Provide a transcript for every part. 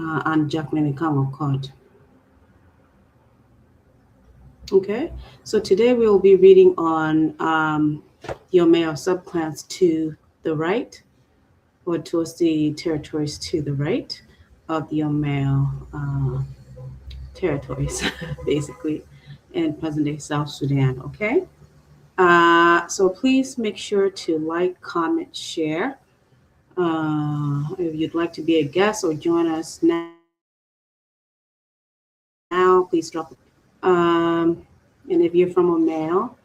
An Jacqueline Ekang Okot. Okay, so today we will be reading on the Omeo subclans to the right, or towards the territories to the right of the Omeo territories, basically, in present-day South Sudan. Okay, so please make sure to like, comment, share. If you'd like to be a guest or join us now, please drop. And if you're from Omeo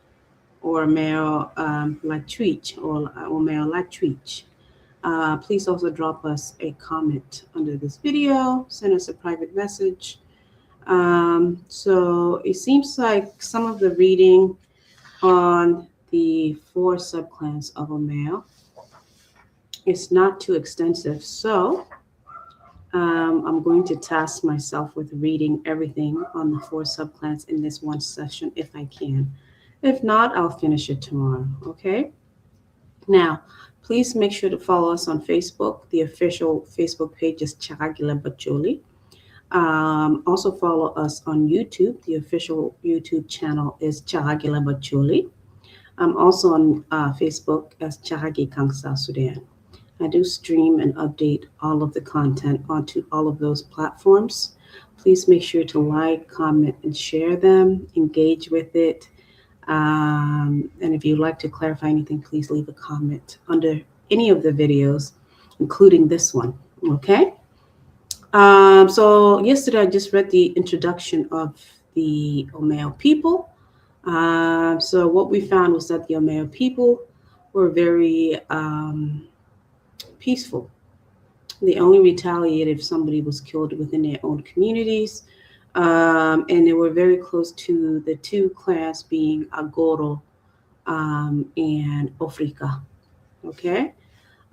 or Omeo Lachwich or Omeo Lachwich, please also drop us a comment under this video. Send us a private message. So it seems like some of the reading on the four subclans of Omeo is not too extensive. So I'm going to task myself with reading everything on the four subclans in this one session if I can. If not, I'll finish it tomorrow, okay? Now, please make sure to follow us on Facebook. The official Facebook page is Chagila Bacholi. Also follow us on YouTube. The official YouTube channel is Chagila Bacholi. I'm also on Facebook as Chagagi Kang South Sudan. I do stream and update all of the content onto all of those platforms. Please make sure to like, comment, and share them, engage with it. And if you'd like to clarify anything, please leave a comment under any of the videos, including this one. Okay? So yesterday I just read the introduction of the Omeo people. So what we found was that the Omeo people were very peaceful. They only retaliated if somebody was killed within their own communities. And they were very close to the two clans being Agoro and Africa. Okay.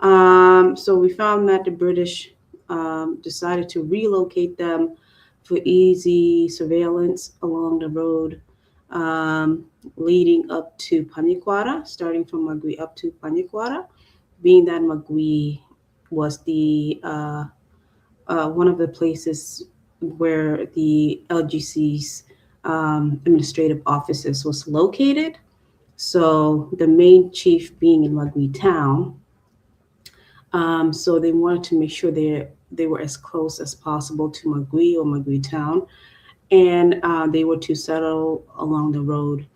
So we found that the British decided to relocate them for easy surveillance along the road leading up to Panyikwara, starting from Magwi up to Panyikwara, being that Magwi was the one of the places where the LGC's administrative offices was located. So the main chief being in Magwi town. So they wanted to make sure they were as close as possible to Magwi or Magwi town. And they were to settle along the road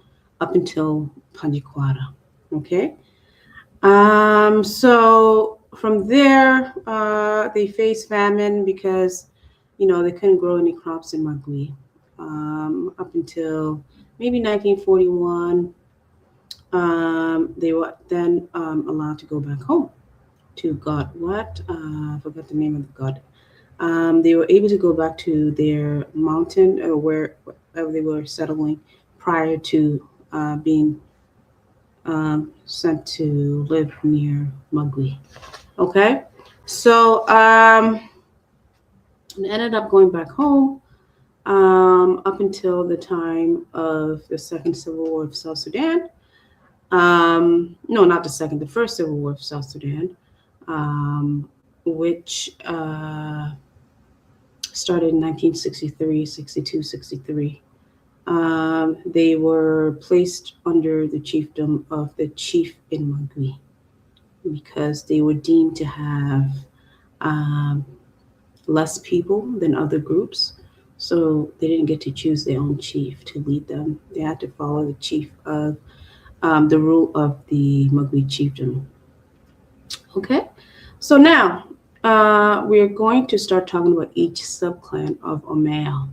up until Panyikwara. Okay. So from there, they faced famine because, they couldn't grow any crops in Magwi up until maybe 1941. They were then allowed to go back home to God. What? I forgot the name of the god. They were able to go back to their mountain or where they were settling prior to being sent to live near Magwi. Okay, so I ended up going back home up until the time of the Second Civil War of South Sudan. No, not the second, the first Civil War of South Sudan, which started in 1963, 62, 63. They were placed under the chiefdom of the chief in Magwi because they were deemed to have less people than other groups. So they didn't get to choose their own chief to lead them. They had to follow the chief of the rule of the Magwi chiefdom. Okay, so now we are going to start talking about each subclan of Omeo,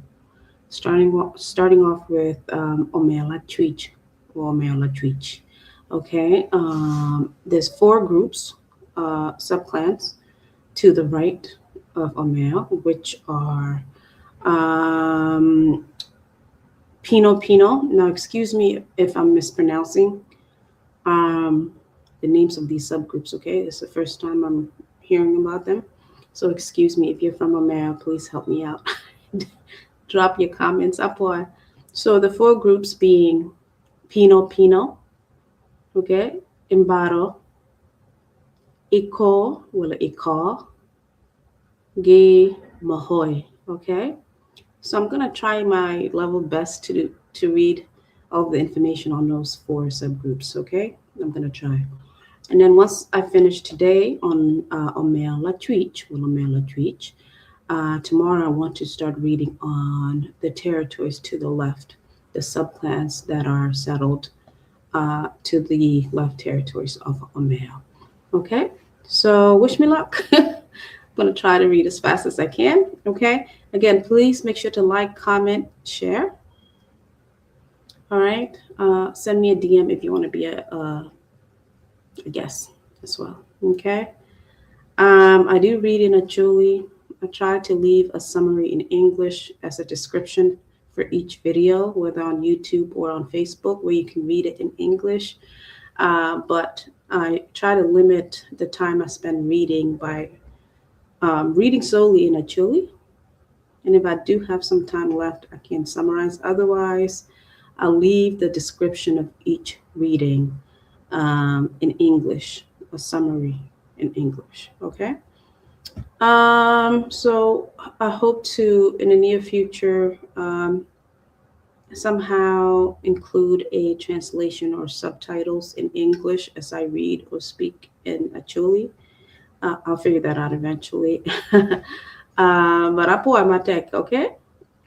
starting off with Omeo Lachwich or Omeo Lachwich. Okay, there's four groups, subclans to the right of Omeo, which are Pino Pino. Now, excuse me if I'm mispronouncing the names of these subgroups, okay? It's the first time I'm hearing about them. So excuse me if you're from Omeo, please help me out. Drop your comments up or so the four groups being Pino Pino, okay, Imbaro, Iko, wala Iko, Ge Mahoy. Okay, so I'm gonna try my level best to read all the information on those 4 subgroups. Okay, I'm gonna try. And then once I finish today on Omer Lachwich, Omer Lachwich, tomorrow I want to start reading on the territories to the left, the subclans that are settled to the left territories of Omer. Okay, so wish me luck. I'm going to try to read as fast as I can. Okay, again, please make sure to like, comment, share. All right, send me a DM if you want to be a guest as well. Okay, I do read in Acholi. I try to leave a summary in English as a description for each video, whether on YouTube or on Facebook, where you can read it in English. But I try to limit the time I spend reading by reading solely in Acholi. And if I do have some time left, I can summarize. Otherwise, I'll leave the description of each reading in English, a summary in English. Okay. So I hope to, in the near future, somehow include a translation or subtitles in English as I read or speak in Acholi. I'll figure that out eventually. But apo matek, okay?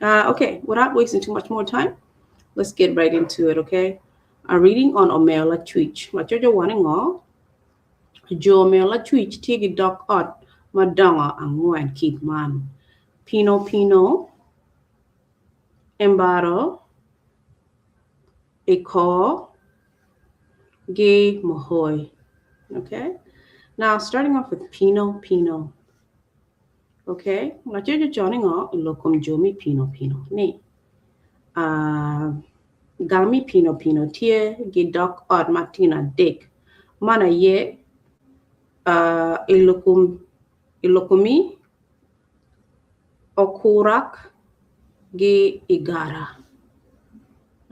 Okay, without wasting too much more time, let's get right into it, okay? Our reading on Omer Lachwich. Wachojo waningo. Jo Omer Lachwich tye ki dog ot madongo angwen kit man. Pino Pino, Embaro, Eko, Ge Mahoy. Okay? Now, starting off with Pino Pino. Okay? Wachojo choningo lokom jomi Pino Pino. Ni. Gami Pino Pino tye ki dog ot matina dek. Mana ye ilukumi okurak gi igara.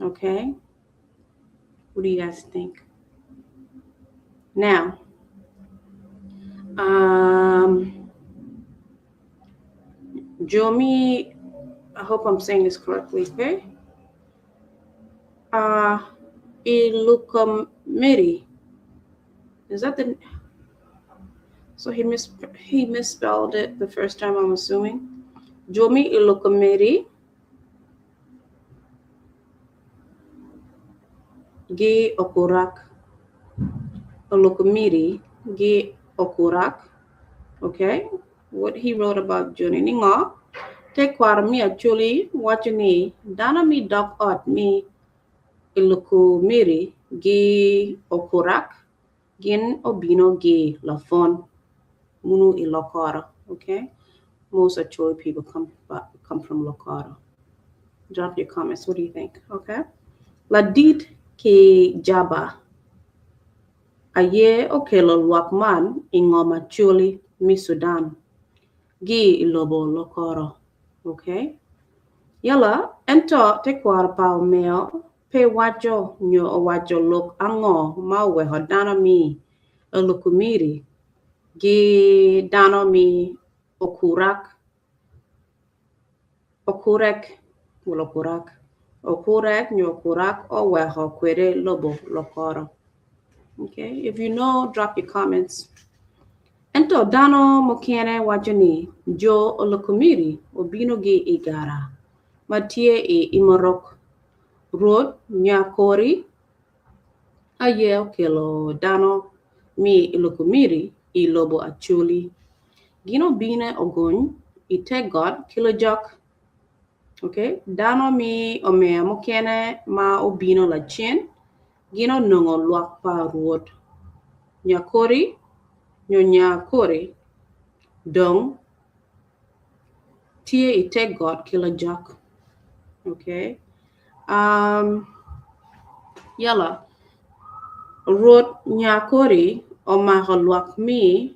Okay? What do you guys think? Now, Jomi, I hope I'm saying this correctly, okay? Ilukamiri. Is that the... So he misspelled it the first time, I'm assuming. Jomi Ilukamiri. Gi Okurak. Ilukamiri. Gi Okurak. Okay. What he wrote about Joni Ningo. Te kwara mi achuli wachini dana mi dok ot mi Ilukumiri gi Okurak. Gin obino gi lafon. Munu ilokoro. Okay. Most Acholi people come from Lokoro. Drop your comments. What do you think? Okay. Ladit ki jaba. Aye okelo lwak man ingoma chuli mi Sudan. Gi ilobo lokoro. Okay. Yala ento te kwara pa omeo pe wacho nyo owacho lok ango ma weho dano mi Ilukumiri gi dano mi okurak okurek okurak okurek nyo okurak oweho kwere lobo lokoro. Okay, if you know, drop your comments. Ento dano mokene wacho ni jo Ilukumiri obino gi igara matie i imorok Rwot Nyakori aye okelo dano mi Ilukumiri i lobo Acholi. Gin obino ogony i te got kilojok. Okay, dano mi omea mokene ma obino lacen gin onongo lwak pa Rwot Nyakori nyo Nyakori dong tye i te got kilojok. Okay. Yala Rwot Nyakori omako lwak mi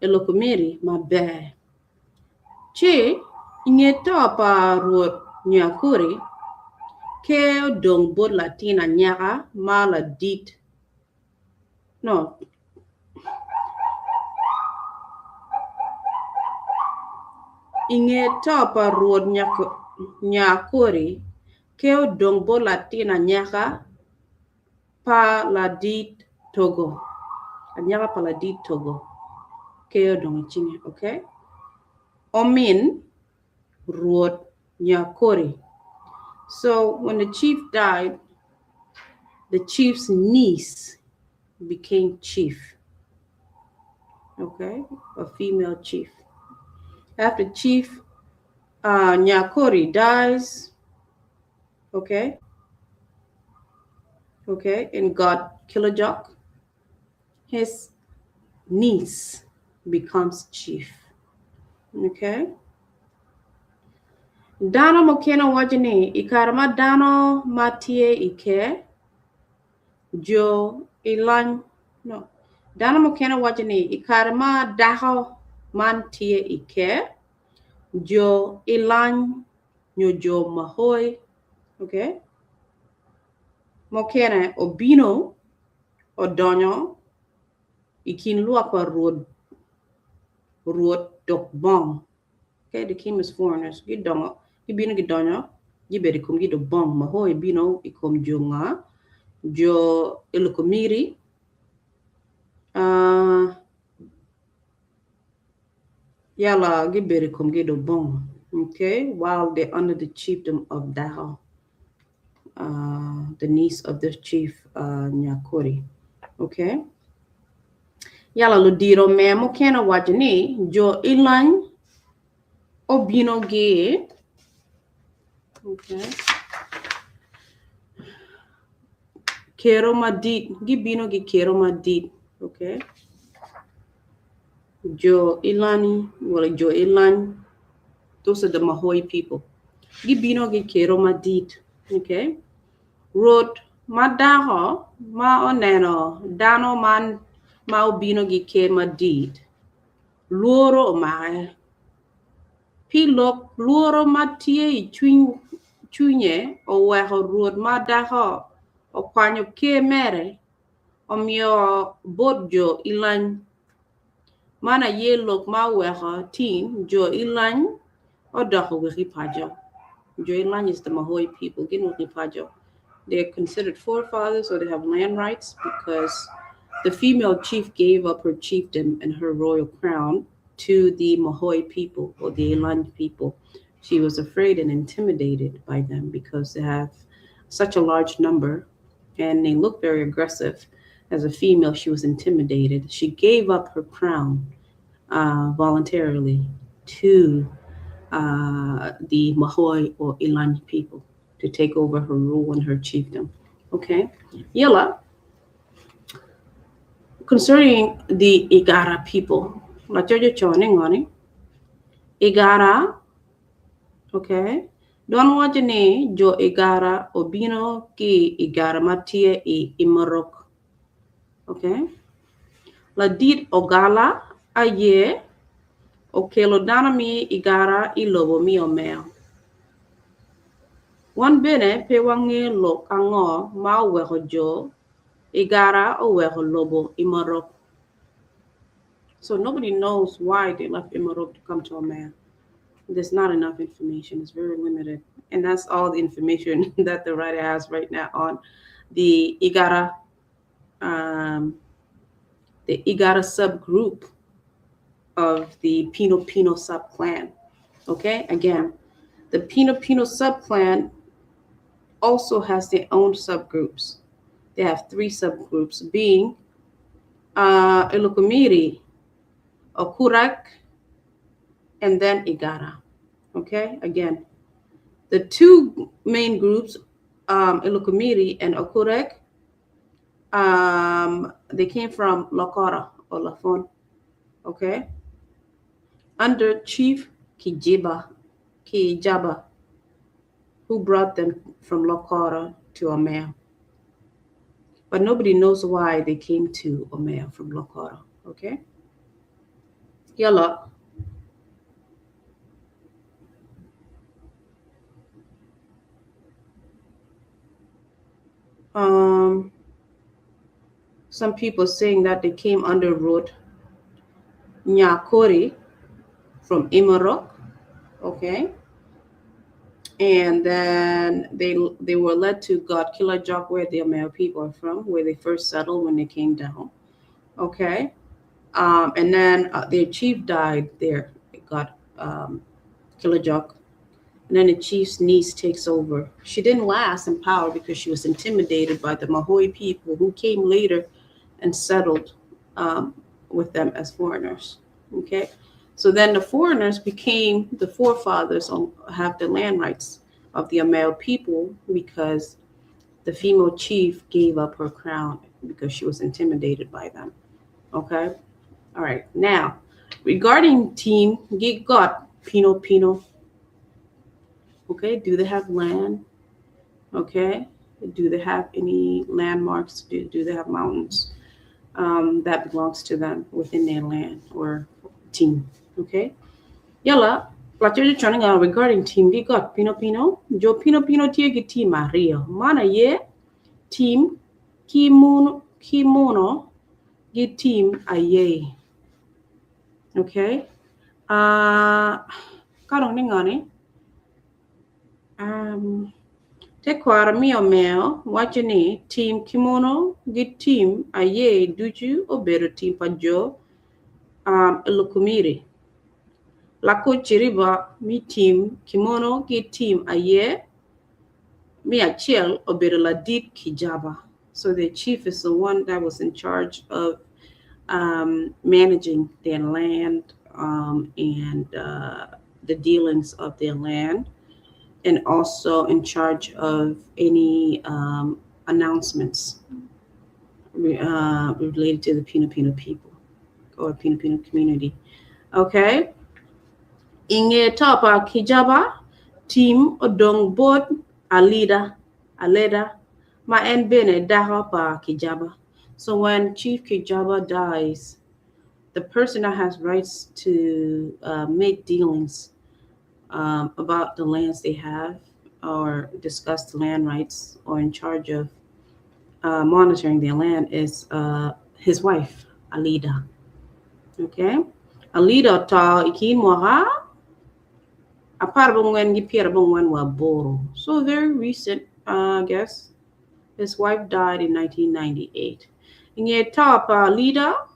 Ilukumiri maber. Ci inge to pa Rwot Nyakori ke odong bot latin anyaka ma ladit. No. I nge to pa Rwot Nyakori, ker odong bot latin anyaka pa ladit Togo. Anyaka pa ladit Togo ker odong i cinge, okay? Omin Rwot Nyakori. So when the chief died, the chief's niece became chief. Okay, a female chief. After Chief Nyakori dies, okay, and got Kilajok, his niece becomes chief. Okay. Dano mukene waco ni i kare ma dano ma tye i ker jo ilony no dano mukene waco ni i kare ma dako man tye i ker jo ilony nyo jo mahoi okay mukene obino odonyo i kin lwak pa rwot rwot dok bong okay they came as foreigners gidongo gibino gidonyo gibedo i komgi dok bong mahoi bino i kom jo nga jo Ilokomiri yala gibedo i komgi dok bong okay while they're under the chiefdom of Dako the niece of the chief Nyakori okay yala ludiro me mukene owaco ni jo ilony obino gi okay kero madit gibino gi kero madit okay jo ilani well jo ilany those are the Mahoi people gibino gi kero madit okay Rwot ma dako ma oneno dano man ma obino gi ker madit lworo omake pi lok lworo ma tye i cwinye oweko rwot ma dako okwanyo ker mere omiyo bot jo ilany. Man aye lok ma oweko tin jo ilany odoko wegi paco. Jo ilany is the Mahoi people, gin wegi paco. They are considered forefathers or they have land rights because the female chief gave up her chiefdom and her royal crown to the Mahoi people or the Ilany people. She was afraid and intimidated by them because they have such a large number and they look very aggressive. As a female, she was intimidated. She gave up her crown voluntarily to the Mahoi or Ilany people to take over her rule and her chiefdom. Okay, Yella, concerning the Igara people, Igara, okay, Don waco ni jo Igara obino ki Igara ma tye i Imorok. Okay. Ladit Ogala aye okelo dano mi Igara i lobo mi Omeo. Wan bene pe wangeyo lok ango ma oweko jo Igara oweko lobo Imorok. So nobody knows why they left Imorok to come to Omeo. There's not enough information. It's very limited. And that's all the information that the writer has right now on the Igara subgroup of the Pino Pino subclan. Okay, again, the Pino Pino subclan also has their own subgroups. They have three subgroups, being Ilokomiri, Okurak, and then Igara. Okay, again, the two main groups, Ilokomiri and Okurek, they came from Lokora or Lafon. Okay, under Chief Kijiba, Kijaba, who brought them from Lokora to Omeo. But nobody knows why they came to Omeo from Lokora. Okay, Yalla. Some people saying that they came under Rwot Nyakori from Imorok. Okay. And then they were led to Got Kilajok, where the Omeo people are from, where they first settled when they came down. Okay. And then their chief died there. It got Kilajok. And then the chief's niece takes over. She didn't last in power because she was intimidated by the Mahoe people who came later and settled with them as foreigners. Okay. So then the foreigners became the forefathers on have the land rights of the Omeo people because the female chief gave up her crown because she was intimidated by them. Okay. All right. Now, regarding team Got Pino Pino. Okay. Do they have land? Okay. Do they have any landmarks? Do they have mountains that belongs to them within their land or team? Okay. Yala, regarding team Got Pino Pino, Jo Pino Pino tye ki team aryo. Man aye team Kimono Kimono gi team Aye. Okay. Ka dong ni ngoni? Tekwaro me Omeo waco ni tim Kimono gi tim Aye ducu obedo tim pa jo Ilukumiri. Lakuc Ciriba me tim Kimono gi tim Aye me acel obedo ladit Kijaba. So the chief is the one that was in charge of managing their land and the dealings of their land, and also in charge of any announcements related to the Pino Pino people or Pino Pino community. Okay. Inge to pa Kijaba, tim odong bot Alida, Aleda, ma en bene dako pa Kijaba. So when Chief Kijaba dies, the person that has rights to make dealings about the lands they have or discuss the land rights or in charge of monitoring their land is his wife, Alida. Okay? Alida oto i kin mwaka 14 gi 98. So very recent, I guess. His wife died in 1998. Inge to pa Alida,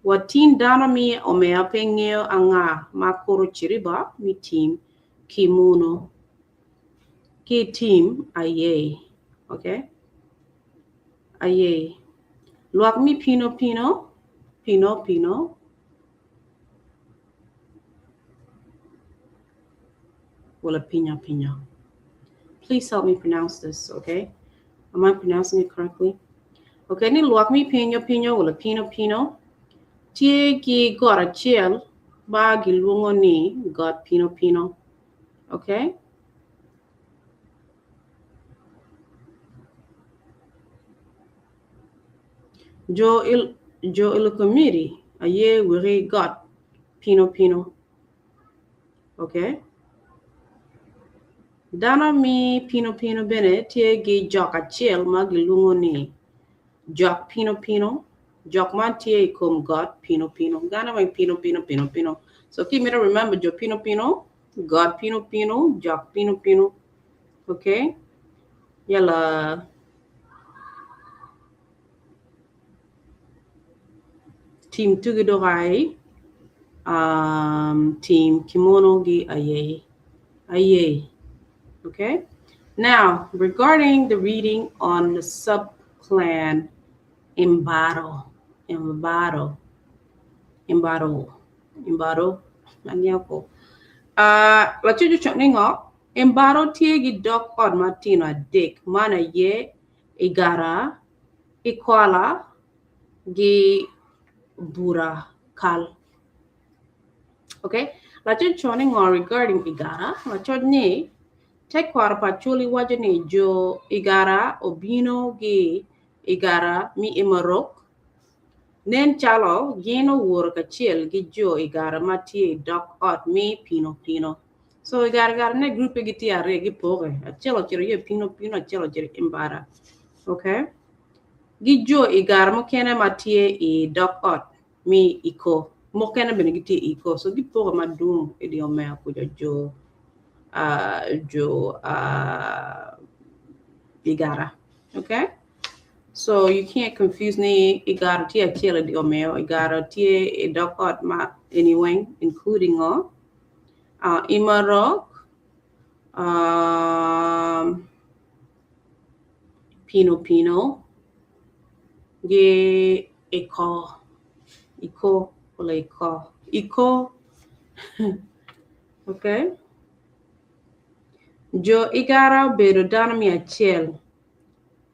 watin dano mi Omeo pe ngeyo anga ma kuro Ciriba mi tim Kimono ki tim Aye. Okay? Aye. Lwak mi Pino Pino, Pino Pino. Wala Pinya Pinya. Please help me pronounce this, okay? Am I pronouncing it correctly? Okay, ni lwak mi Pino Pino wala Pino Pino. Tye ki got acel ma gilwongo ni got Pino Pino. Okay? Jo il jo Ilukumiri aye wegi got Pino Pino. Okay? Dano mi Pino Pino bene tye gi jok acel ma gilwongo ni jok Pino Pino. Jok man tye i kom got Pino Pino. Gana weng Pino Pino Pino Pino. So ki mito remember jo Pino Pino, got Pino Pino, jok Pino Pino. Okay? Yala team Tugidorai, team Kimono gi Aye. Aye. Okay? Now, regarding the reading on the subclan Embaro, Embaro, Embaro, Embaro, Anyako. Laco co ni ngo? Embaro tye gi dog ot matino adek man aye Igara, Ikwala, gi Bura Kal. Okay? Laco co ni ngo regarding Igara? Laco ni tekwaro pa Acholi waco ni jo Igara obino gi Igara mi Imarok. Nen calo gin oworo kacel gi jo Igara ma tye i dog ot mi Pino Pino. So Igara Igara ne group gitye aryo gipoke. Acel ocito ye Pino Pino, acel ocito Imbara. Okay? Gi jo Igara mukene ma tye i dog ot mi Iko. Mukene bene gitye i Iko. So gipoko madwong i dye Omeo kuca jo jo Igara. Okay? So you can't confuse ni Igara tye acel i dye Omeo, Igara tye i dog ot ma eni weng including ngo? Imarok, Pino Pino gi Iko, Iko wala Iko, Iko okay. Jo Igara obedo dano me acel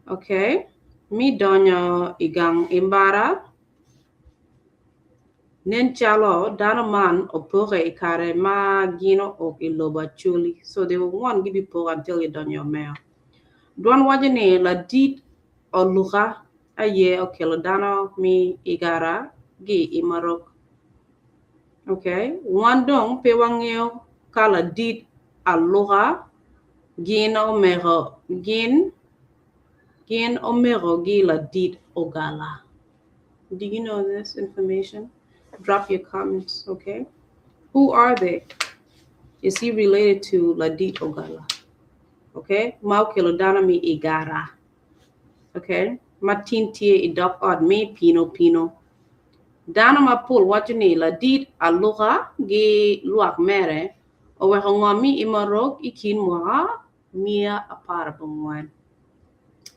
okay me donyo i gang Imbara. Nen calo dano man opoke i kare ma gin ook i lobo Acholi so they were one gibipoko until gidonyo i Omeo. Dwan waco ni ladit Oluka aye okelo dano me Igara gi i Marok. Okay, wan dong pe wangeyo ka ladit Aluka gin omeko gin gin omeko gi ladit Ogala. Do you know this information? Drop your comments, okay? Who are they? Is he related to Ladit Ogala? Okay? Ma okelo dano me Igara. Okay? Ma tin tye i dog ot me Pino Pino. Dano mapol waco ni ladit Aluka gi lwak mere oweko ngom me Imarok i kin mwaka miya 14.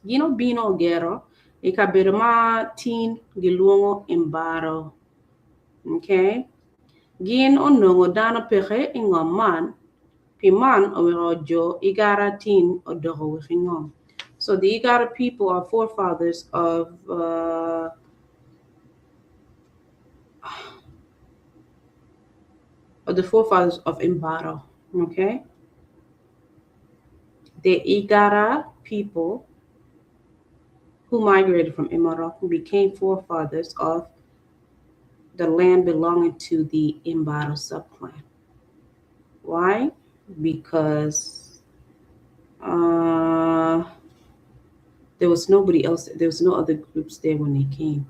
Gin obino ogero i kabedo ma tin gilwongo Imbaro. Okay? Gin onongo dano peke i ngom man, pi man oweko jo Igara tin odoko weki ngom. So the Igara people are forefathers of of the forefathers of Imbaro. Okay? The Igara people who migrated from Imarok became forefathers of the land belonging to the Imbaro subclan. Why? Because there was nobody else, there was no other groups there when they came.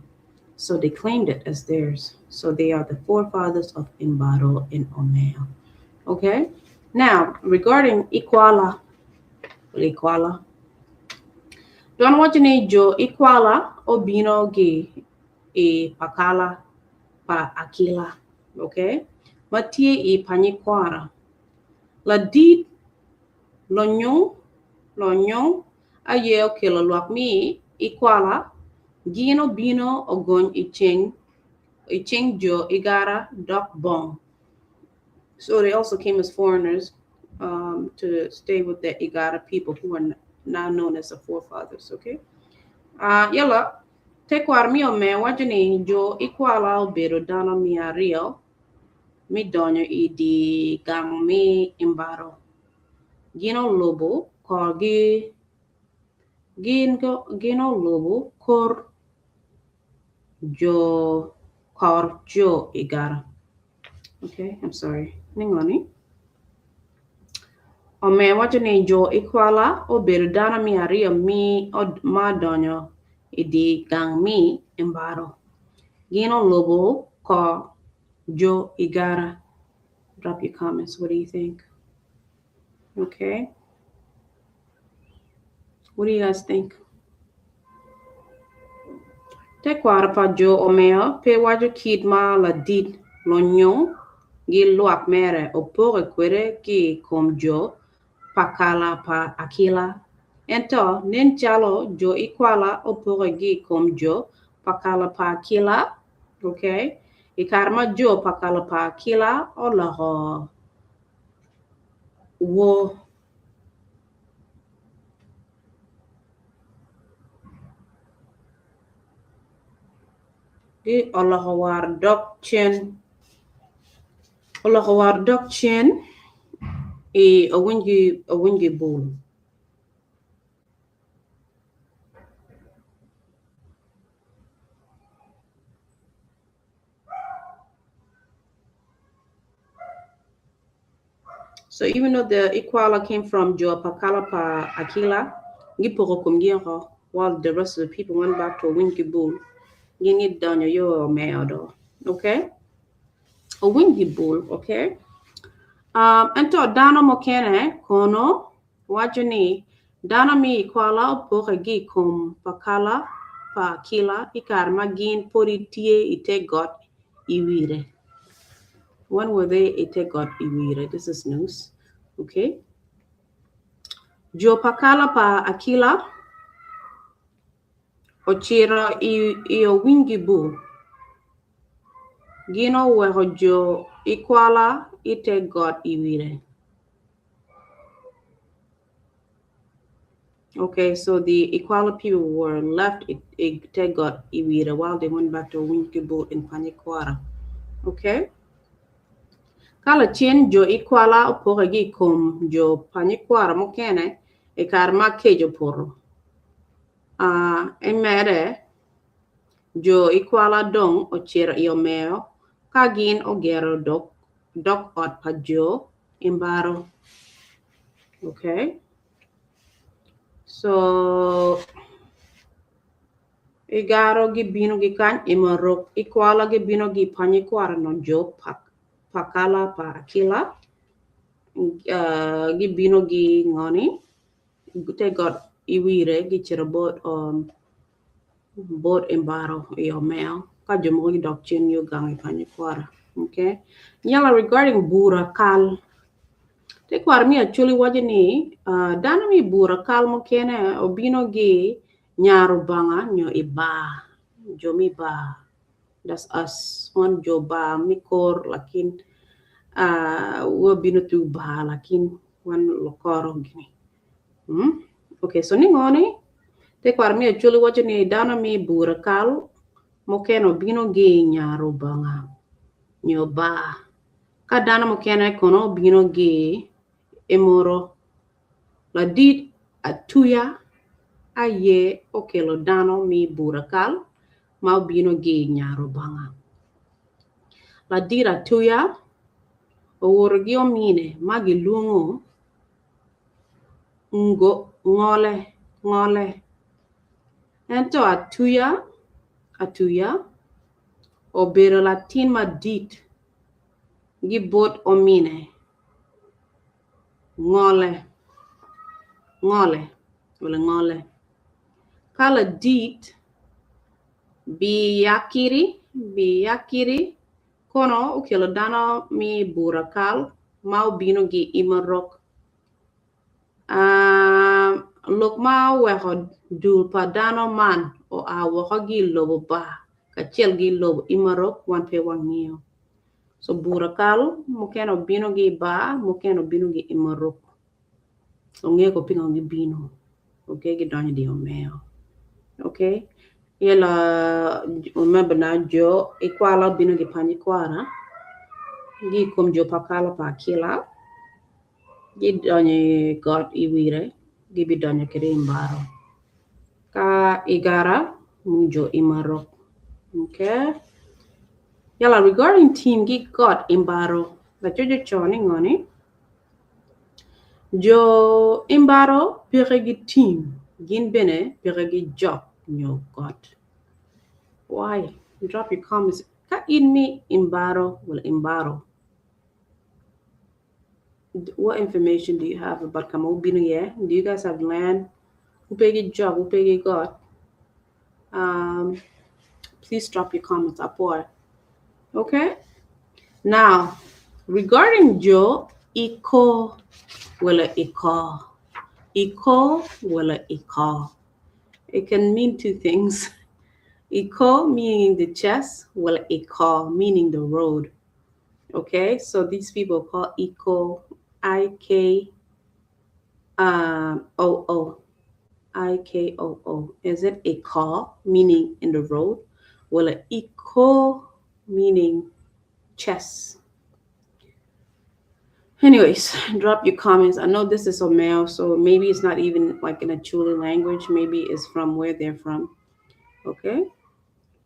So they claimed it as theirs. So they are the forefathers of Imbaro and Omeo. Okay? Now, regarding Ikwala, Ikwala, Dwan waco ni jo Ikwala obino gi i Pakala pa Akila. Okay? Ma tye i Panyikwara. Ladit Lonyong, Lonyong aye okelo lwak mi Ikwala gin obino ogony i ceng i ceng jo Igara dok Bong. So they also came as foreigners to stay with the Igara people who are now known as the forefathers. Okay. Yala, tekwaro mi Omeo waco ni jo Ikwala obedo dano 200 mi donyo i di gang mi Imbaro. Gin olubo korgi gin gin olubo kor jo kor jo Igara. Okay, I'm sorry. Ningoni. Omeo waco ni jo Ikwala obedo dano 200 mi ma donyo i di gang mi Imbaro. Gin olubo kor jo Igara. Drop your comments. What do you think? Okay. What do you guys think? Tekwaro pa jo Omeo pe waco kit ma ladit Lonyong gi lwak mere opoke kwede ki i kom jo Pakala pa Akila. Ento nen calo jo Ikwala opoke gi i kom jo Pakala pa Akila. Okay? I kare ma jo Pakala pa Akila oloko wo gi oloko war dok cen oloko war dok cen i owingi owingi bul. So even though the Ikwala came from Jo Pakala pa Akila, gipoko komgi oko, while the rest of the people went back to Owingi Bul, gin gidonyo yo Omeo do. Okay? Owiny-gi-bul, okay? Um, ento dano mukene kono waco ni dano me Ikwala opoke gi i kom pakala pa Akila i kare ma gin podi tye i te got i Wire. When were they i te got i Wire? This is news. Okay. Jo pakala pa Akila Ocito i Owiny-gi-bur, gin oweko jo Ikwala i te got i Wire. Okay, so the Ikwala people were left i te got i Wire while they went back to Owiny-gi-bur in Panyikwara. Okay? Ka lacen jo Ikwala opoke-gi i kom jo Panyikwara mukene i kare ma kec opoto. Emede, jo Ikwala dong ocito i Omeo ka gin ogero dok ot pa jo Imbaro. Okay. So, Igaro gibino gi kany Imarok, Ikwala gibino gi Panyikwara no jo Pakala pa Akila gibino gi ngoni te got iwire gicito bot bot Embaro i Omeo ka jo mogo gidok cen yo gang i Panyikwara. Okay. Yala regarding bura kal tekwaro me Acholi waco ni dano me bura kal mukene obino gi Nya Rubanga nyo i bar, jo me bar, that's us, wan jo bar me kor lakin wabino through bar lakin wan lukoro gini. Okay, so ni ngo ni tekwaro me Acholi waco ni dano me bura kal mukene obino gi nya Rubanga nyo bar, ka dano mukene kono obino gi emoro. Ladit atuya aye okelo dano me bura kal ma obino gi i nya Rubanga. Ladit atuya owoto ki omine ma gilwongo Ngole, Ngole. Ento atuya atuya obedo latin madit gi bot omine. Ngole, ngole, wala ngole. Ka ladit biyakiri, biyakiri kono okelo dano me bura kal ma obino gi imarok. Um, lok ma oweko dul pa dano man oa woko gi i lobo bar kacel gi i lobo imarok wan pe wangeyo. So bura kal mukene obino gi i bar mukene obino gi i Morocco. Onge ko pingo gibino. Okay, gidonyo di omeo. Okay. Yela remember now jo ikwala obino gi panyi kwara gi kom jo pakala pa Akila gidonyo i got i wire gibidonyo kede i mbaro ka igara mung jo i Marok. Okay. Yala regarding team gi got imbaro lacoc oco ni ngo ni jo imbaro peke gi team gin bene peke gi jok nyo got. Why? Drop your comments. Ka in mi imbaro wala imbaro what information do you have about kama ubino iye? Do you guys have land? Wupe ki jok, wupe ki got? Um, please drop your comments up or okay. Now, regarding Joe, iko wala iko. Iko wala iko. It can mean two things. Iko meaning the chest, wala iko meaning the road. Okay, so these people call Iko I K O O. I K O O. Is it a call, meaning in the road? Well, a iko meaning chess. Anyways, drop your comments. I know this is a male, so maybe it's not even like in a Chuli language. Maybe it's from where they're from. Okay.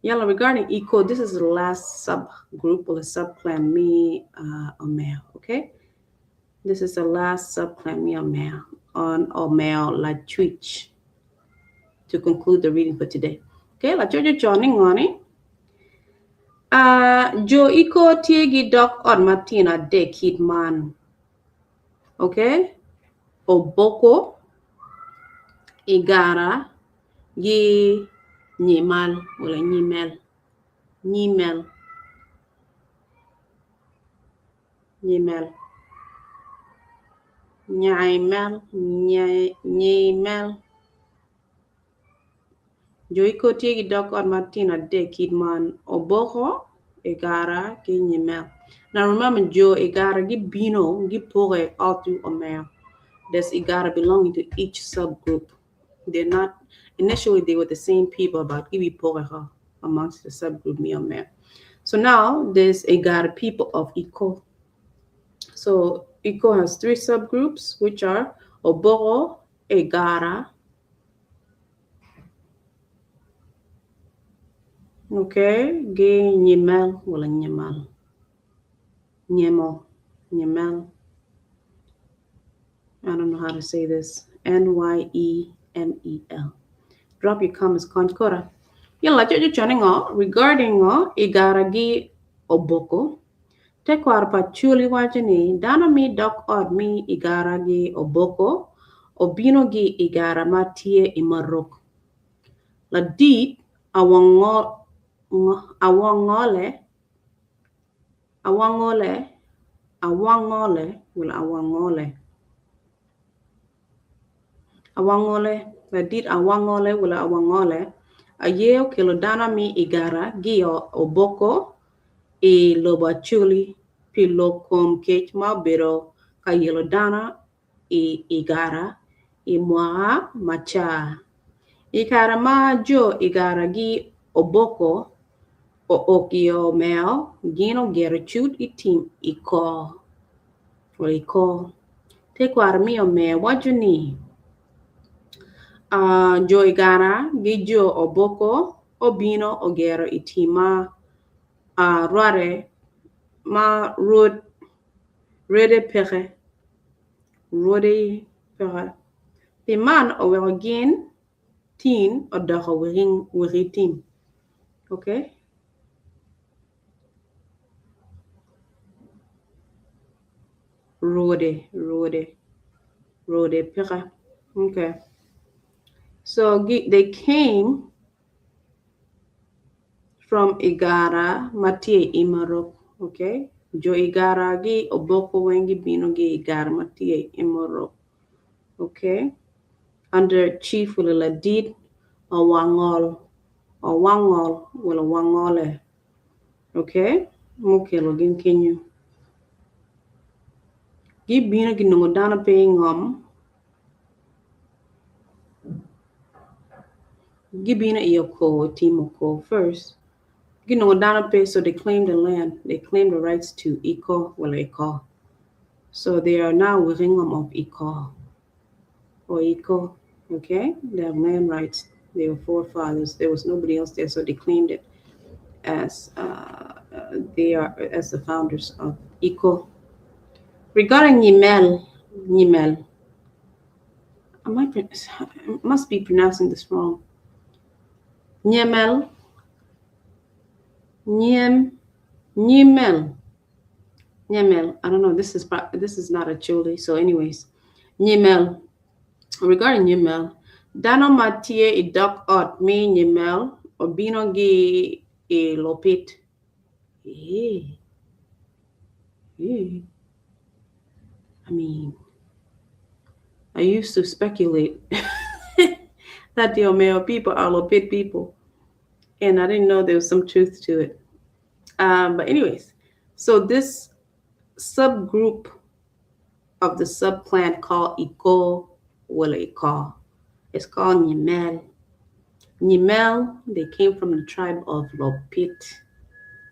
Yalla, regarding Iko, this is the last subgroup or the subclan me a male. Okay. This is the last subclan me a male on Omeo Lachwich to conclude the reading for today. Okay, Lachocho Choni Ngoni. Jo Iko tye gi dok ot matino adek kit man. Okay? Oboko, Igara, gi Nyimal wala Nyimel. Nyimel. Nyimel. Nyaimel. Nyimel. Jo Iko tye ki dog ot matino adek kit man, Oboko, Igara ki Nyimel. Now remember jo Igara gibino gipoke all through Omeo. There's Igara belonging to each subgroup. They're not, initially they were the same people but gibipoke amongst the subgroup me Omeo. So now there's Igara people of Iko. So Iko has three subgroups, which are Oboko, Igara, okay, gi Nyimel wala Nyimal. Nyemo, Nyimel. I don't know how to say this. Nyemel. Drop your comments, Konkora. Yalla jojo choningo regarding Igara gi Oboko. Tekwaro pa Acholi waco ni dano me dok ot me Igara gi Oboko obino gi Igara ma tye i Marok. Ladit awangole awangole awangole wala awangole awangole ladit awangole wala awangole aye okelo dano me Igara gi Oboko i lobo Acholi pi lok kom kec ma obedo ka yelo dano i Igara i mwaka maca. I kare ma jo Igara gi Oboko ook i Omeo, gin ogero cut i tim Iko. Iko. Tekwaro me Omeo waco ni jo Igara gi jo Oboko obino ogero i tim ma rwate ma rwede peke. Rwode peke. Pi man oweko gin tin odoko wiki tim. Okay? Rwode, rwode, rwode peke. Okay. So they came from Igara ma tye i Marok. Okay? Jo Igara gi Oboko weng gibino gi Igara ma tye i Marok. Okay? Under Chief wala Ladit Awangol. Awangol wala Wangole. Okay? Mukelo gin kenyo. Gibino ginongo dano pe i ngom. Gibino i Oko, tim Oko first. Ginongo dano pe, so they claim the land. They claim the rights to Iko wala Iko. So they are now within of Iko or Iko. Okay? They have land rights. They were forefathers. There was nobody else there, so they claimed it as they are as the founders of Iko. Regarding Nyimel, Nyimel, I must be pronouncing this wrong. Nyemel, Nyem, Nyimel, Nyemel. I don't know. This is not Acholi. So, anyways, Nyimel. Regarding Nyimel, dano ma tye i dog ot me Nyimel obino gi i Lopit. Eh. Eh. I mean, I used to speculate that the Omeo people are Lopit people, and I didn't know there was some truth to it. But anyways, so this subgroup of the subclan called Iko wala Iko, it's called Nyimel. Nyimel, they came from the tribe of Lopit.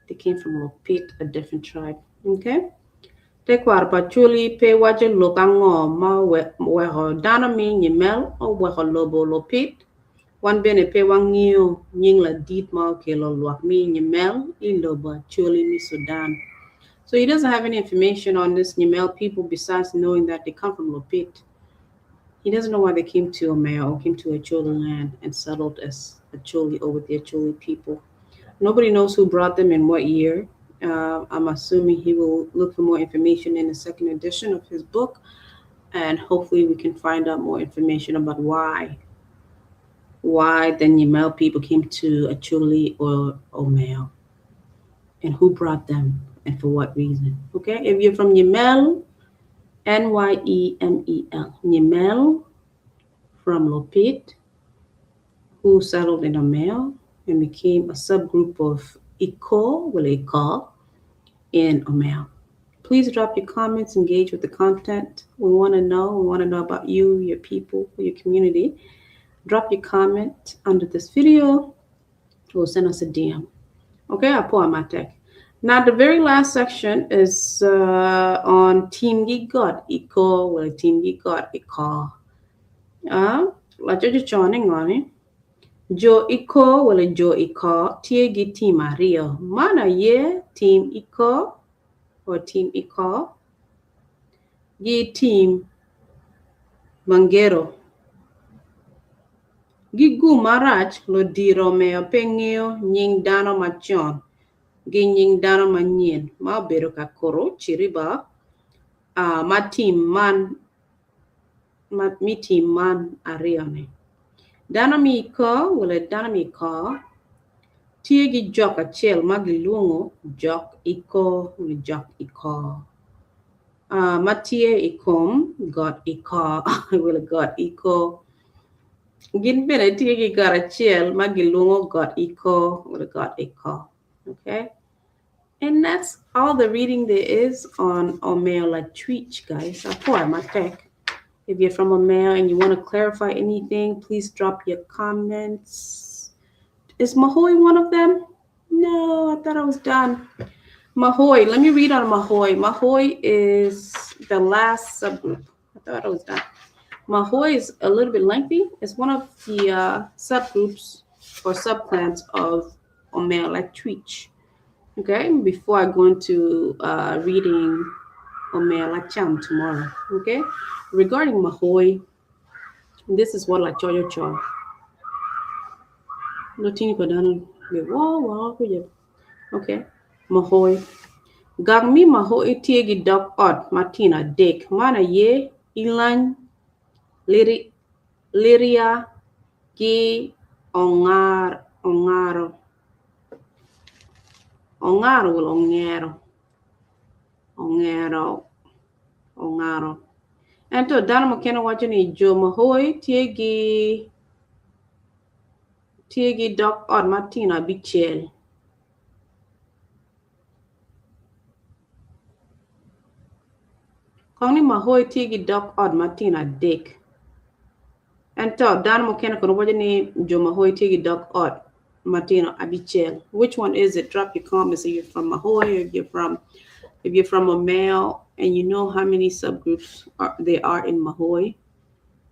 They came from Lopit, a different tribe. Okay? Tekwaro pa Acholi pe waco lok ango ma oweko dano me Nyimel oweko lobo Lopit. Wan bene pe wangeyo nying ladit ma okelo lwak me Nyimel i lobo Acholi me Sudan. So he doesn't have any information on this Nyimel people besides knowing that they come from Lopit. He doesn't know why they came to Omeo or came to Acholi land and settled as Acholi or with the Acholi people. Nobody knows who brought them in what year. I'm assuming he will look for more information in the second edition of his book, and hopefully we can find out more information about why the Nyemel people came to Acholi or Omeo, and who brought them and for what reason. Okay, if you're from Nyemel, Nyemel, Nyemel from Lopit, who settled in Omeo and became a subgroup of Iko, well, Iko, in Omeo. Please drop your comments, engage with the content. We want to know. We want to know about you, your people, your community. Drop your comment under this video or send us a DM. Okay, Apo Amatek. Now, the very last section is on Team Got Iko, well, Team Got Iko. Lacho choni ngoni. Jo Iko, well, Jo Iko, tie gi team ariyo. Mana ye team Iko or team Iko. Gi team Mangero. Gi gu marach lodiro meo pe ng'eyo nying dano machon gi nying dano manyien ma obedo ka koro chiriba ma team man ma mi team man ariyo ni. Dano mi Iko wala dano mi Iko tye gi jok achiel ma giluongo jok Iko wala jok Iko. Ma tye i kom got Iko wala got Iko. Gin bene tye gi got achiel ma giluongo got Iko wala got Iko. Okay? And that's all the reading there is on Omeo Lacwec, guys. Apo matek. If you're from Omeo and you want to clarify anything, please drop your comments. Is Mahoy one of them? No, I thought I was done. Mahoy, let me read on Mahoy. Mahoy is the last subgroup. I thought I was done. Mahoy is a little bit lengthy. It's one of the subgroups or subclans of Omeo Lacwec. Okay, before I go into reading Omeo Lacam tomorrow. Okay, regarding Mahoy, this is what Lachoyo Cho. Okay, Mahoy. Gang mi Mahoy tie gi dok ot matina dek mana ye ilan liri liria gi ongar ongaro. Ongaro will ongero. Ongero. Ongaro. Ento dano mukene wacho ni jo Mahoy tye gi dok ot matino abicel. Kong ni Mahoy tye gi dok ot matino adek. Ento dano mukene kono wacho ni jo Mahoy tye gi dok ot matino abicel. Which one is it? Drop your comments if you're from Mahoy or if you're from Omeo and you know how many subgroups there are in Mahoy.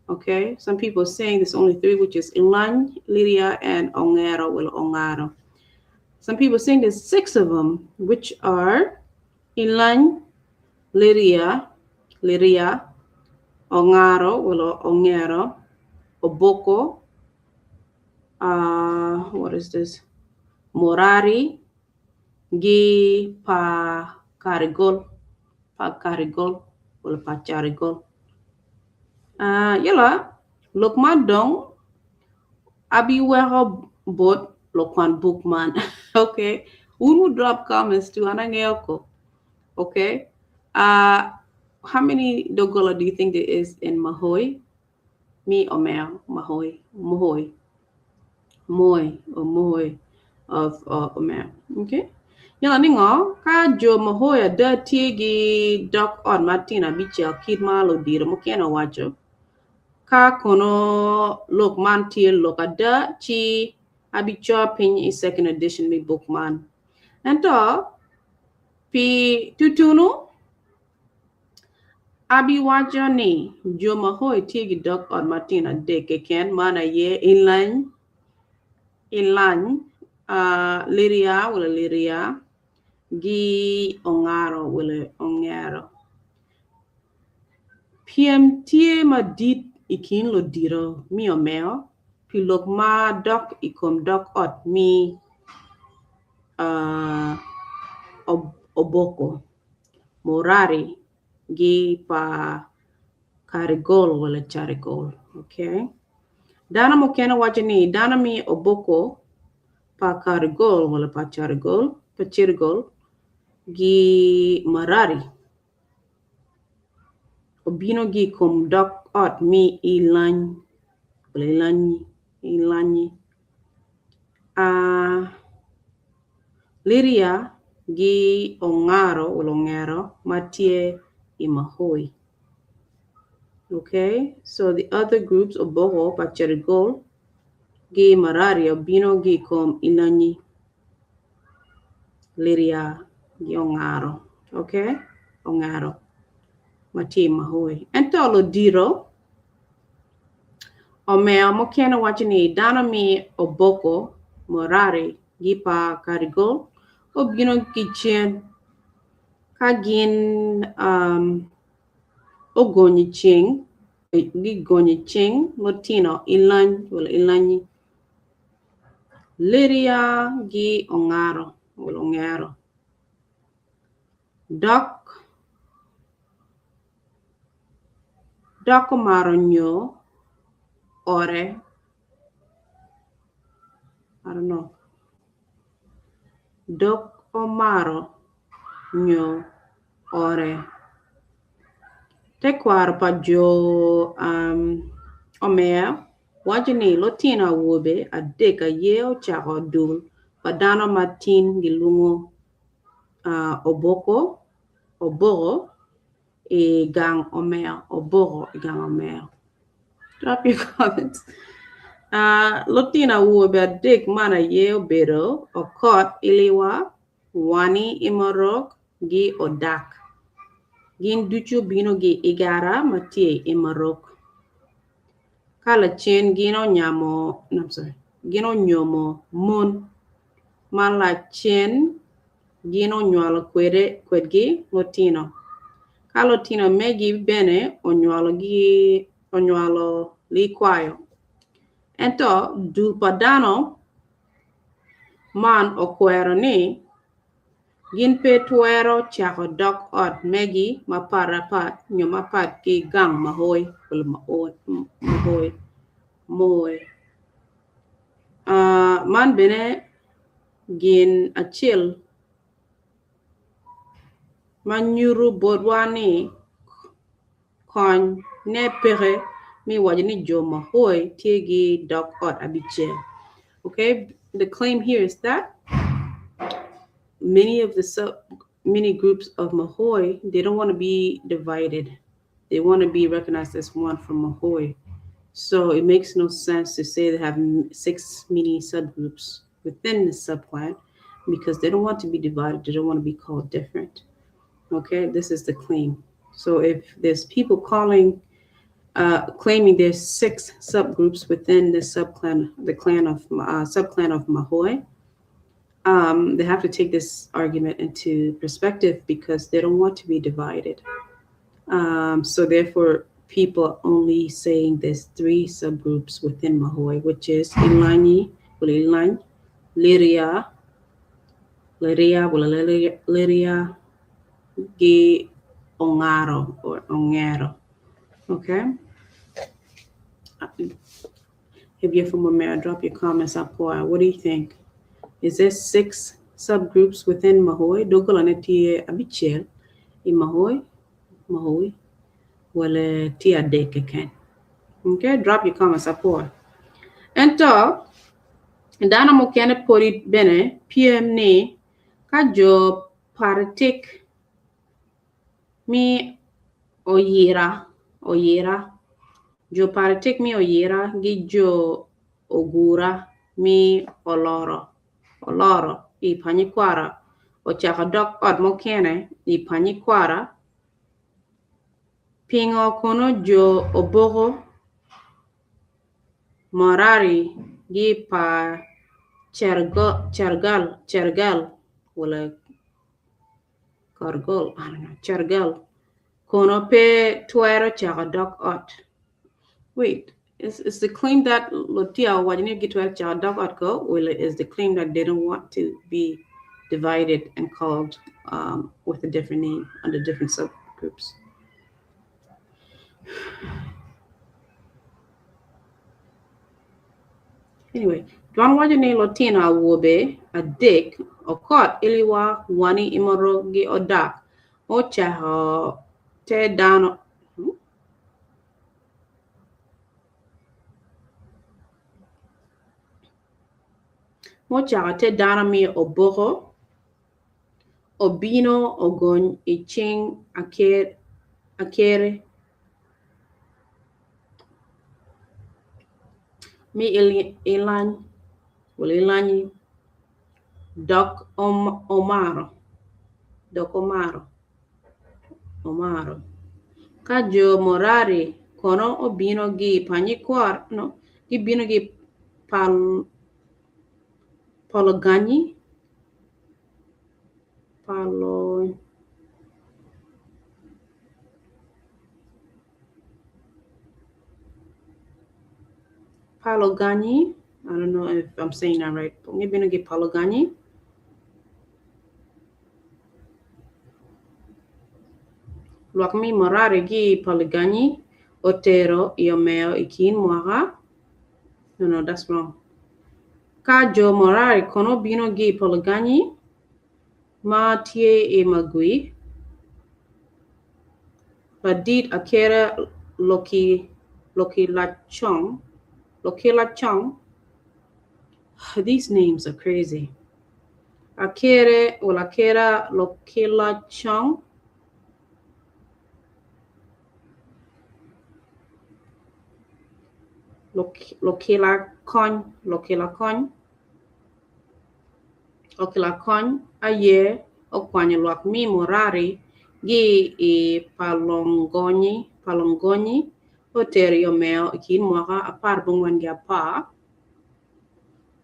Okay, some people are saying there's only 3, which is Ilan, Liria, and Ongero, well, Ongaro. Some people are saying there's 6 of them, which are Ilan, Liria, Liria, Ongaro, well, Ongero, Oboko, what is this? Morari, Gi Pa Karigol, Pa Karigol, or Pa Charigol. Yala, Lokman Dong, Abi Wero Bot, Lokman Bookman. Okay, Unu drop comments too, Anangeoko. Okay, how many Dogola do you think there is in Mahoy? Me Omeo, Mahoy, Mohoy, Moy, or Mohoy of Omeo. Okay. Yala ningo ka jo Mahoy ada tie gi dok ot matin abicel kit ma lodiro mukene owaco ka kono lok man tye lok ada ci abico piny i second edition mi book man ento pi tutunu abiwaco ni jo Mahoy tye gi dok ot matin adek keken man aye Ilany Liria wala Liria gi Ongaro wala Ongero. Piem tye madit i kin lodiro mi Omeo pi lok ma dok i kom dok ot mi uh, Oboko, Morari gi pa Karigol wala Carigol. Okay. Dano mukene waco ni dano mi Oboko pa Karigol wala pa Carigol pa Cirigol gi Marari obino gi i kom dog ot mi Ilany wala Ilanyi Ilanyi. Uh, Liria gi Ongaro wala Ongero ma tye i Mahoi. Okay, so the other groups Oboko pa Cherigol gi Marari obino gi i kom Ilanyi. Liria gi Ongaro. Okay, Ongaro ma tye i Mahoi. Ento ludito Omeo mukene waco ni dano mi Oboko, Morari gi pa Karigol obino ki cen ka gin um, ogonyo ceng gigonyo ceng lutino ilany wala ilanyi. Liria gi Ongaro wala Ongero. Dok Dok omaro nyo ore I don't know dok omaro nyo ore Tekwaro pa jo um, Omeya waco ni lutino awobe adek aye ocako dul pa dano ma tin gilwongo uh, Oboko Oboko i gang Omeo Oboko i gang Omeo. Drop your comments. Lutino awobe adek man aye obedo Okot Iliwa, Wani Imorok gi Odak. Gin ducu obino gi Igara ma tye i Imorok. Ka lacen gin onyamo, no, I'm sorry, gin onyomo mon ma lacen gin onywalo kwede kwedgi lutino. Ka lutino megi bene onywalo gi onywalo likwayo. Ento dul pa dano man okwero ni gin pe twero cako dog ot megi mapat apat nyo mapat ki gang mahoy mahoy moy. Uh, man bene gin acel ma nyuto botwa ni kony ne peke mi waco ni jo mahoy tye gi dog ot abicel. Okay, the claim here is that many of the sub many groups of Mahoy, they don't want to be divided. They want to be recognized as one from Mahoy. So it makes no sense to say they have 6 mini subgroups within the subclan because they don't want to be divided. They don't want to be called different. Okay, this is the claim. So if there's people calling, claiming there's 6 subgroups within the subclan, the clan of subclan of Mahoy, they have to take this argument into perspective because they don't want to be divided. So therefore, people are only saying there's 3 subgroups within Mahoy, which is Ilanyi, Ilany, Liria, Liria, Liria, Liria, gi Ongaro or Ongero. Okay. If you're from America, drop your comments up here. What do you think? Is there 6 subgroups within Mahoy? Dogola ne tye abicel i Mahoy, Mahoy, wala tye adek keken. Okay, drop your comments up here. Ento, dano mukene podi bene pyem ni ka jo Paratik mi oyira, oyira, jo Paratik mi oyira gi jo Ogura mi oloro, oloro i Panyikwara ocako dog ot mukene i Panyikwara pingo kono jo Oboko Morari gi pa Chergal, Chergal wala Korgol, I don't know, Chergal kono pe twero cako dog ot. Wait, is the claim that Lutia owaco ni gitwero cako dog ot ko, or is the claim that they don't want to be divided and called with a different name under different subgroups. Anyway, dwan waco ni lutino awobe adek Okot, Iliwa, Wani, Imoro gi Odak ocako te dano Mucako te dano me oboko obino ogony i cing akere me ilanyi dok omaro. Ka jo Merari kono obino ki Paloganyi Paloganyi, I don't know if I'm saying that right. Gibino ki Paloganyi. Lwak me Merari ki Paloganyi otero i Omeo i kin mwaka. No, no, that's wrong. Ka jo Merari kono obino ki Paloganyi ma tye i Magwi, ladit Akere Lokilacong. These names are crazy. Akere, well, Akera Lokilacong. Lokilakony, Lokilakony, Lokilakony aye okwanyo lwak me Merari ki i Palongonyi otero i Omeo i kin mwaka 14 ki 10.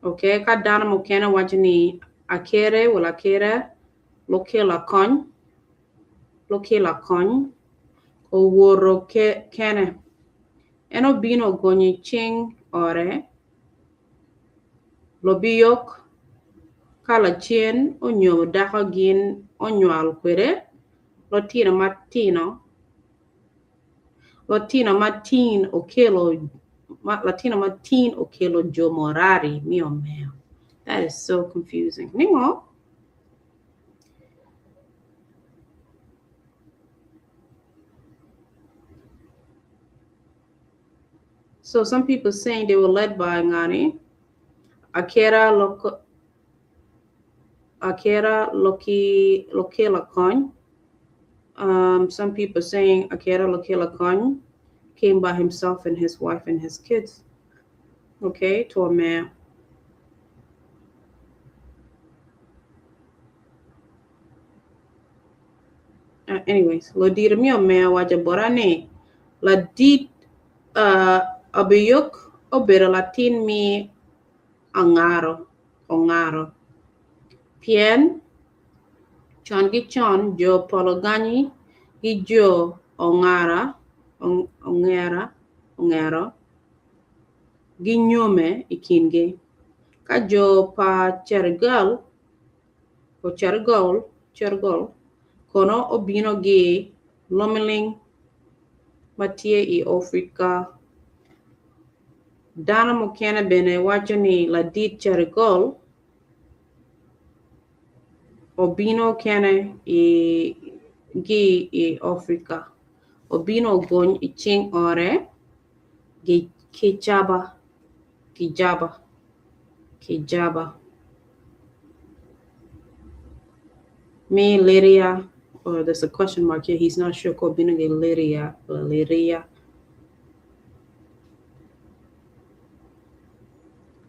Okay, ka dano mukene waco ni Akere well Akere Lokilakony Lokilakony owoto kene. En obino ogonyo i cing ore Lobiyok ka lacen onyomo dako gin onywalo kwede lutino matino lutino matin okelo latino matin okelo jo Merari me Omeo. That is so confusing. Ningo? So some people saying they were led by Ngani, Akera Loko, Akera Loki Lokela. Some people saying Akera Lokela Kony came by himself and his wife and his kids. Okay, to Omeo. Anyways, Lodiro mi Omeo waco bota ni ladit Abiyuk obedo latin mi Angaro Ongaro. Pien con ki con jo Pologanyi ki jo Ongara Ongera Ongero ginyome i kingi. Ka jo pa Cerigol Cerigol Cerigol kono obino ki Lomiling ma tye i Afrika. Dano mukene bene waco ni ladit Cerigol obino kene ki i Afrika. Obino ogony i cing ore Kijaba Kijaba Kijaba me Lyria, or there's a question mark here. He's not sure. Obino ki Lyria or Lyria.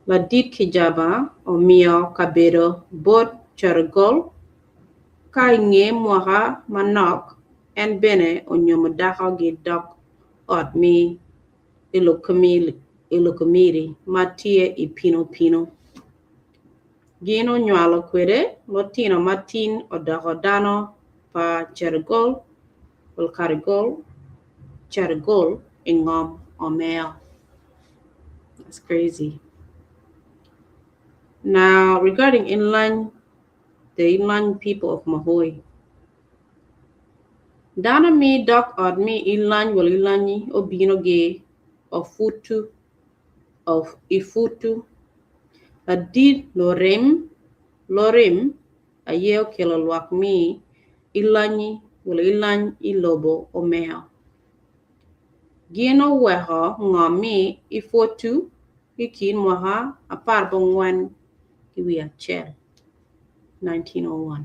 Ladit Kijaba omiyo kabedo bot Cerigol ka i nge mwaka manok en bene onyomo dako ki dok ot me Ilokomiri ma tye i Pino Pino. Gin onywalo kwede lutino matin odoko dano pa Cerigol Carigol Cerigol i ngom Omeo. That's crazy. Now, regarding Inland, the Ilany people of Mahoe. Dano mi dok ot mi Ilany wala Ilanyi obino gi Ofutu of Ifutu. Ladit Lorem Lorim aye okelo lwak mi Ilanyi wala Ilany i lobo Omeo. Gin oweko ngom mi Ifutu i kin mwaka 1941, 1901.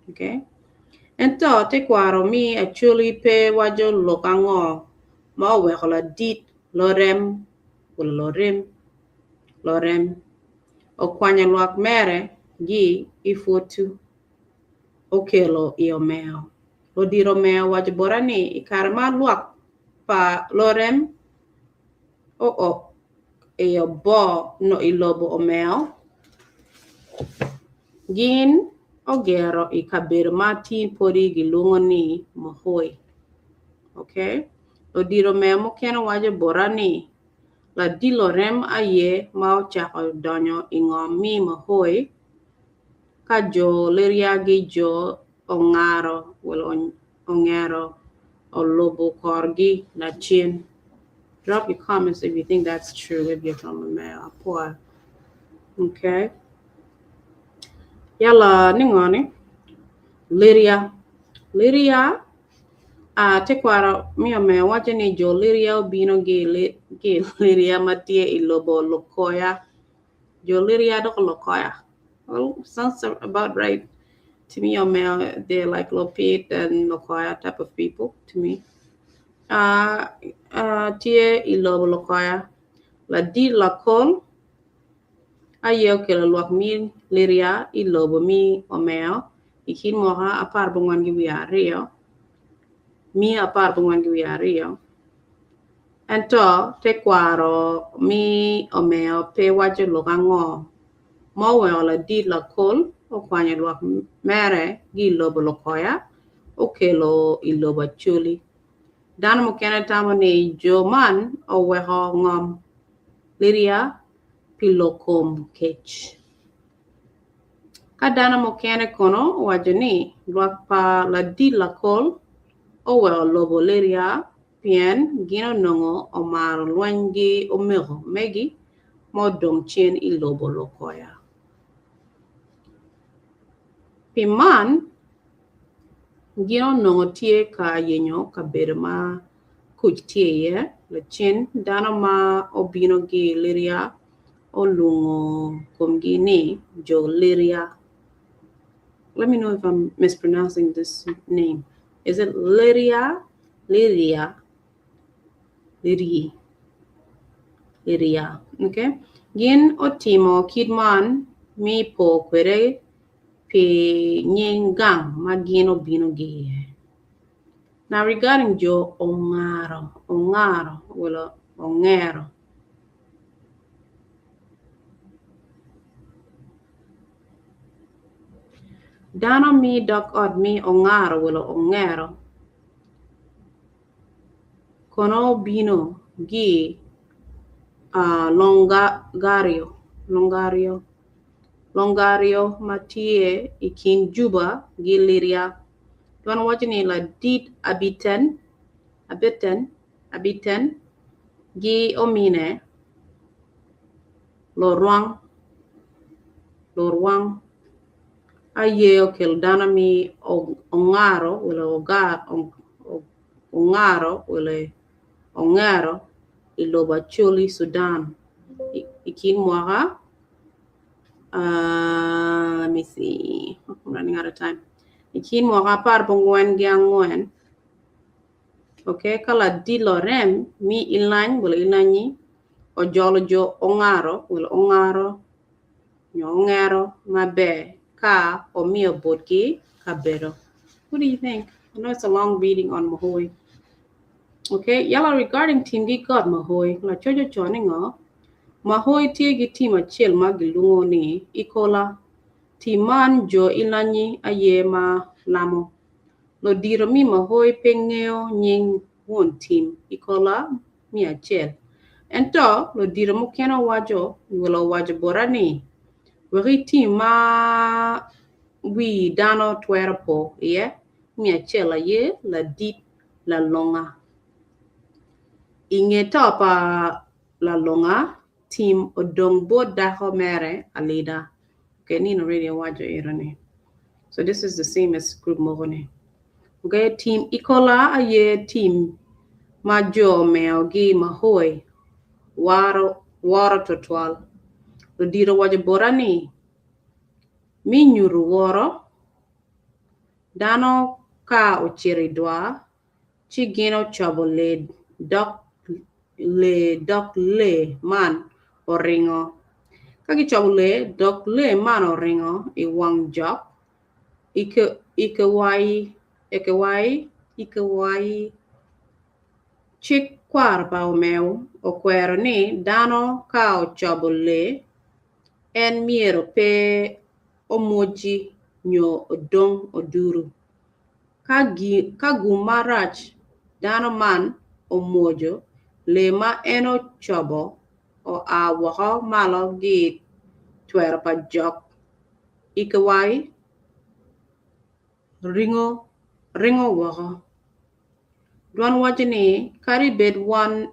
Okay? Ento tekwaro mi Acholi pe waco lok ango ma oweko ladit Lorem wala Lorim Lorem okwanyo lwak mere gi i Pwotu okelo i Omeo. Ludito Omeo owaco bota ni i kare ma lwak pa Lorem oo i oboo no i lobo Omeo, gin ogero i kabedo ma tin pwodi gilwongo ni Mohoi. Okay? Ludito Omeo mukene owaco bota ni ladit Lorem aye ma ocako donyo i ngom mi Mohoi ka jo liryagi jo ongaro wala ongero olubo korgi lacen. Drop your comments if you think that's true if you're from Omeo. Apua. Okay. Yala ni ngoni Liria. Liria a tekwaro mi Omeo waco ni jo Liria obino gi gi Liria ma tye i lobo Lokoya. Jo Liria dok Lokoya. Well, sounds about right. To me, Omeo, they're like Lopit and Lokoya type of people to me. Tye i lobo Lokoya. Ladit Lakol aye okelo lwak mi Liria i lobo mi Omeo i kin mwaka 42 142. Ento tekwaro mi Omeo pe waco lok ango ma oweko ladit Lakol okwanyo lwak mere gi i lobo Lokoya okelo i lobo Acholi. Dano mukene tamo ni jo man oweko ngom Liria pi lok kom kec. Ka dano mukene kono owaco ni lwak pa ladit Lakol oweko lobo Liria pien gin onongo omaro lweny gi omego megi ma odong cen i lobo Lokoya. Pi man, gin onongo tye ka yenyo kabedo ma kuc tye iye. Lacen, dano ma obino gi Liria olwongo komgi ni jo Liria. Let me know if I'm mispronouncing this name. Is it Liria? Liria? Liri? Liria. Okay. Gin otimo kit man mi po kwede pi nying gang ma gin obino gi iye. Now regarding jo Ongaro, Ongaro, wala Ongero. Dano mi dok ot mi Ongaro wala Ongero kono obino gi Longario, Longario, Longario ma tye i kin Juba gi Liria. Dwan waco ni ladit Abiten, Abiten, Abiten gi omine Lorwang, Lorwang aye okelo dano mi Ongaro wala Ongaro wala Ongero i lobo Acholi, Sudan i kin mwaka let me see, I'm running out of time. I kin mwaka 14. Okay, ka ladit Lorem mi Ilany wala Ilanyi ojolo jo Ongaro wala Ongaro nyo Ongero maber ka omiyo botgi kabedo. What do you think? I know it's a long reading on Mahoe. Okay, yala regarding tim gi got Mahoe, lacoc oco ni ngo? Mahoe tye gi tim acel ma gilwongo ni Ikola. Tim man jo Ilanyi aye ma lamo. Ludito mi Mahoe pe ngeyo nying won tim Ikola mi acel. Ento ludito mukene owaco wala owaco bota ni wek itim ma wi dano twero po iye me acel aye ladit lalonga. I nge to pa lalonga, tim odong bot dako mere Alida. Okay, nino already awaco eno ni. So this is the same as group mogo ni. Okay, tim ikola aye tim ma jo omeogi mahoy waro woro twatwal. Ludito owaco bota ni, Mi nyuto woro, dano ka ocito i dwar, ci gin ocobo lee dok lee dok lee man oringo. Ka gicobo lee dok lee man oringo i wang jok, Ikewayi Cik kwaro pa omeo okwero ni dano ka ocobo lee, en myero pe omwoci nyo odong oduru. Ka gum marac dano man omwoco, lee ma en ocobo oa woko malo ki i twero pa jok Ikewayi ringo woko. Dwan waco ni kadi bed wan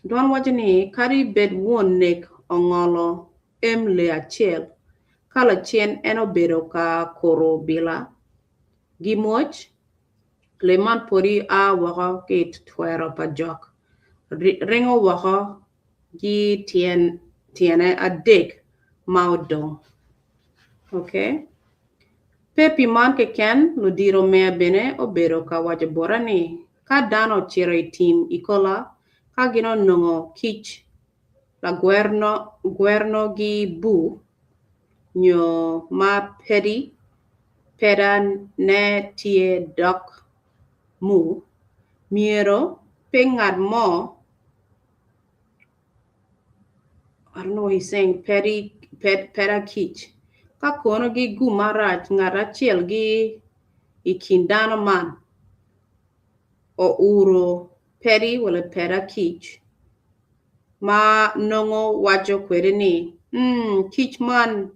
Dwan waco ni kadi bed won nek ongolo em lee acel, ka lacen en obedo ka kuro bila gi mwoc, lee man pwod a woko ki i twero pa jok, ringo woko gi tyene adek ma odong. Okay. Pe pi man keken, ludito omeya bene obedo ka waco bota ni ka dano ocito i tim i kola, ka gin onongo kic lagwernogi bur nyo ma pedi peda ne tye dok mur, myero pe ngat mo I don't know what he's saying, pedi, ped, peda kic. Ka kono gi gum marac, ngat acel gi i kin dano man ouro pedi wala peda kic ma nongo waco kwede ni, mm, kic man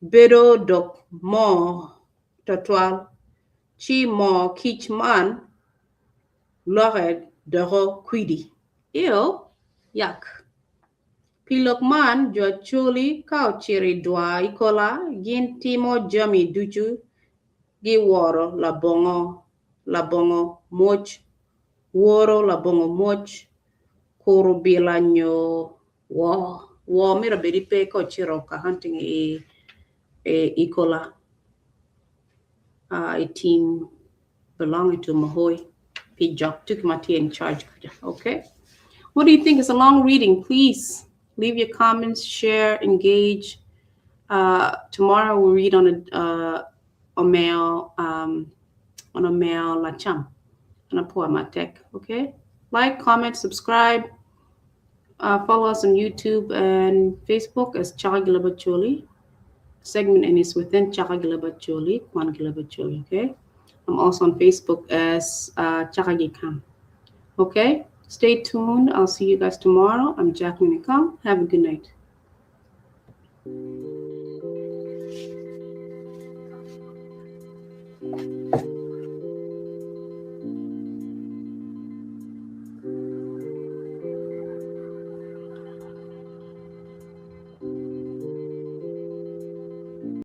bedo dok moo twatwal, ci moo kic man loke doko kwidi. Ew, yak. Pi lok man, jo Acholi ka ocito i dwar i kola, gin timo jami ducu giworo labongo labongo mwoc, woro labongo mwoc, kuro bila nyo woo. Woo myero obed pe ka ocito ka hunting i i kola i tim belonging to Mahoy pi jok tuki ma tye in charge kuca. Okay. What do you think? It's a long reading. Please leave your comments, share, engage. Tomorrow we'll read on a Omeo on Omeo Lacham on a poem matek. Okay. Like, comment, subscribe. Follow us on YouTube and Facebook as Chaka Gilabacholi. Segment and is within Chaka Gilabacholi, Kwan Gilabacholi. Okay. I'm also on Facebook as Chaka Gikam. Okay. Stay tuned. I'll see you guys tomorrow. I'm Jacqueline Ikang. Have a good night.